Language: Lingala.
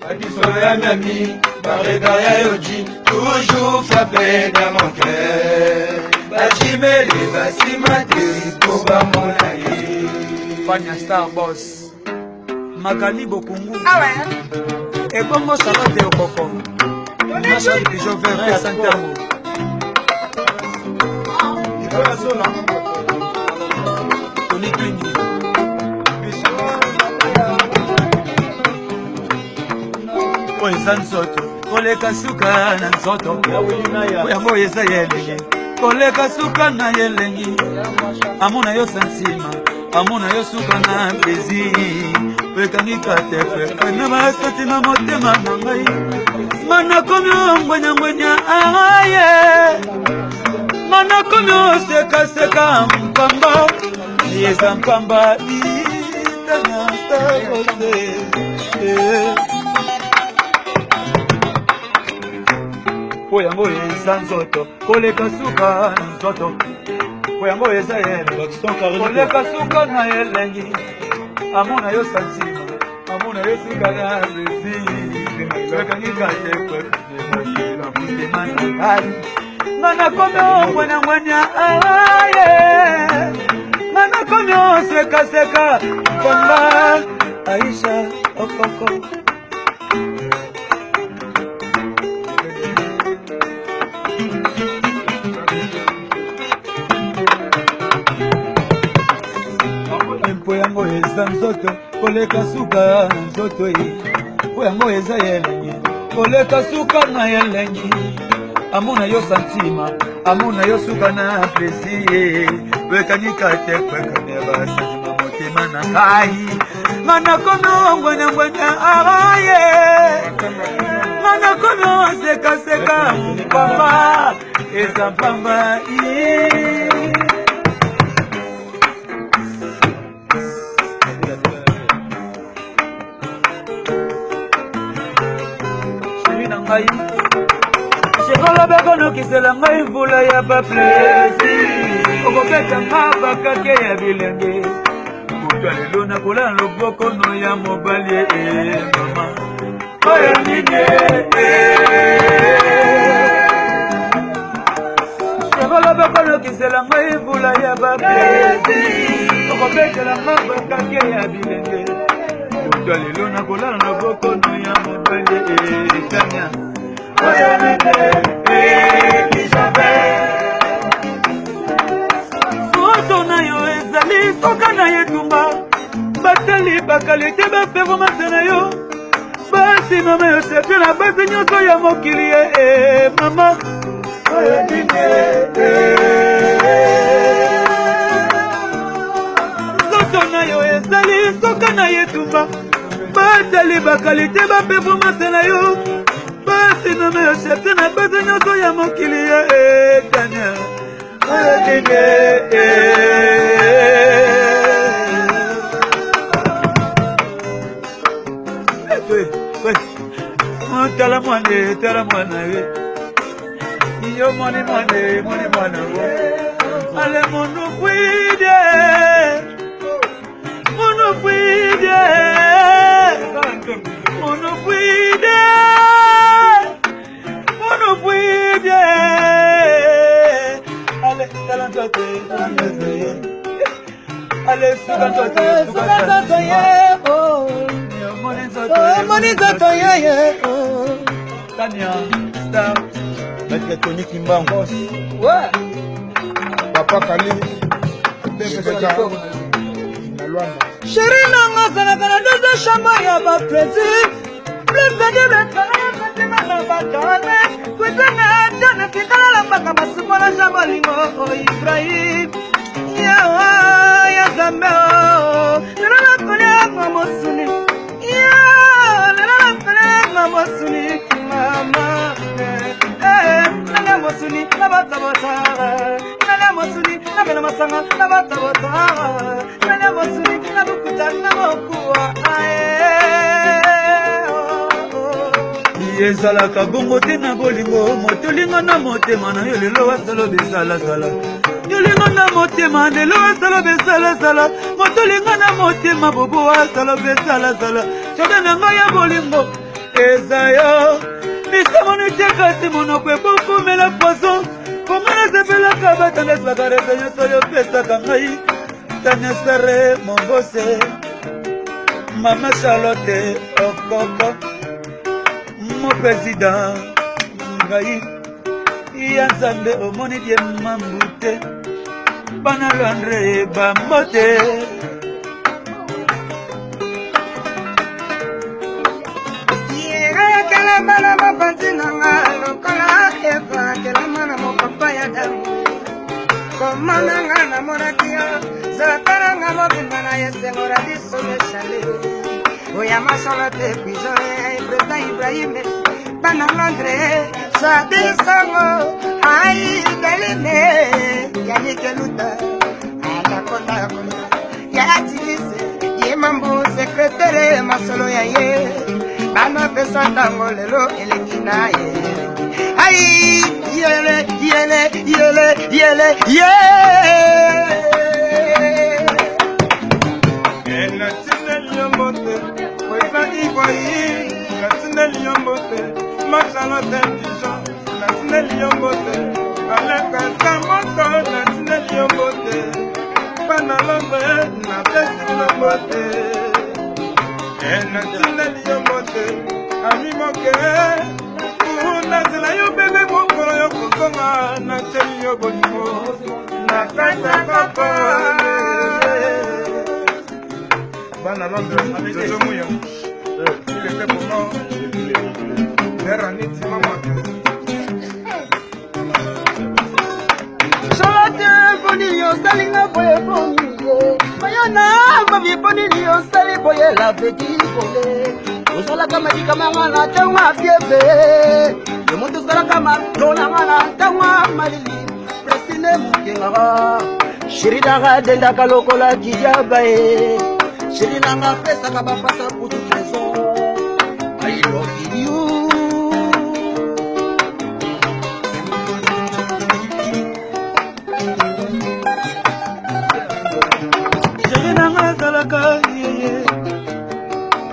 Solo ya Miami, barega ya Yoji, toujours frappé dans mon cœur. Bachimeli basima te po bamona ye. Fania Star Boss, Magali Bokungu, ah ouais. Ebongo Charlotte Okoko, Machali Pigeon Vert, Pesa Ntango. Nicolas Zola, Tony Twingi. Oyo eza nzoto koleka suka na nzoto, yango eza ya elengi koleka suka na elengi. Amona yo santima, amona yo suka na plaisir, ekangi katepe na basati na motema na ngai, manakomi ongwenyangwenya aye, manakomi osekaseka mpamba eza mpamba po yango eza nzoto koleka suka na nzoto, po yango eza koleka suka na elengi, amona yo santima, amona yo suka na plaisir, ekangi kate motema na ngai, nga nakomi ongwanyangwanya aye, nga nakomi osekaseka pamba. Aisha Okoko, mpo yango eza nzoto koleka suka na nzoto ye, mpo yango eza elengi koleka suka na elengi, amona yo santima, amona yo suka na plaisir, wekanika te kwekane basantima motema na ngai, nga nakomi ongwanyangwanya aye, nga nakomi osekaseka mpamba eza mpamba. Chéri na ngai, shekolobeko nokisela ngai mvula ya baplaisir, okobeta nga bakake ya bilenge, kutwa lelo nakolala loboko no ya mobali e mama oyo nini. Shekolobeko nokisela ngai mvula ya baplaisir, okobetela nga bakake ya bilenge, kutwa lelo nakolala loboko no ya mobali e tania oyo nini. Nzoto na yo ezali soka na etumba, batali bakalite baperformance na yo, basi mama yo champion na basi nyonso ya mokili e mama oyo nini. Nzoto na yo ezali soka na etumba, batali bakalite baperformance na yo, basi mama yo champion na basi nyonso ya mokili e tania oyo nini. Tala mwana, tala mwana ye, yo moni mwana, moni mwana wo, ale monu fwide, monu fwide, monu fwide, monu fwide, ale tala nzoto, ale suka nzoto, suka nzoto ye, moni nzoto yeye. Tania Star, Maître Tony Kimbangu, Ouais. Papa Kali, na Luanda. Chéri nanga azalaka na deuxième chambre ya baplaisir, plesade na bakane kwezanga ata na sikala lambaka masuko na ja bolingo o Ibrahim ya ya Nzambe o lelo nakolia mosuni ya lelo nakolia mosuni mama nalia mosuni na batabata, nalia mosuni namela masanga na batabata, nalia mosuni na bukuta na mokuwa aye. Ezalaka bongo te na bolingo, moto olinga na motema na yo lelo asala besalazala, yolinga na motema lelo asala besalazala, moto olinga na motema bobo asala besalazala, jardin na ngai ya bolingo. Eza yo misamoni te kasi monoko ebokomela poison konga nasepelaka batandesi bakarese nyonso yo opesaka ngai tanesere mombose mama charlotte okoko mo président ngai ya nzambe omoni die mambu te bana londre bambote. Kelama na mopanzi na nga lokola Eva kelama na mopapa ya Adamu komona nga namonaki yo zaka na nga mobimba na esengo na biso meshale oya masolo te pigeon président Ibrahim bana Londres sabi sango ai daline yanike luta anakonda konda ya tilise ye mambo sekretere masolo ya ye bana pesa ntango lelo elengi na ye ai yele yele yele yele ye. Natindeli yo mbote oza Ibrahim, natindeli yo mbote Marcelo Dijon, natindeli yo mbote Aleka Moto, natindeli yo mbote bana Londres, napesi bino mbote. Natindeli yo mbote ami moke nazela yo bebe mokolo yo kozonga, natieli yo bolingo na kati ya papa. Bana Londres, Jojo Muya, il était pour moi Veraniti mama. Charlotte, ponini osalinga boye ponini mayona mami, ponini osali boye laveki boye osalaka madikama na ntango ya fièvre, yo moto osalaka madonanga na ntango ya malili. Presine mokengaka chéri nanga dendaka lokola kidiaba ye chéri nanga apesaka bapasa kutu.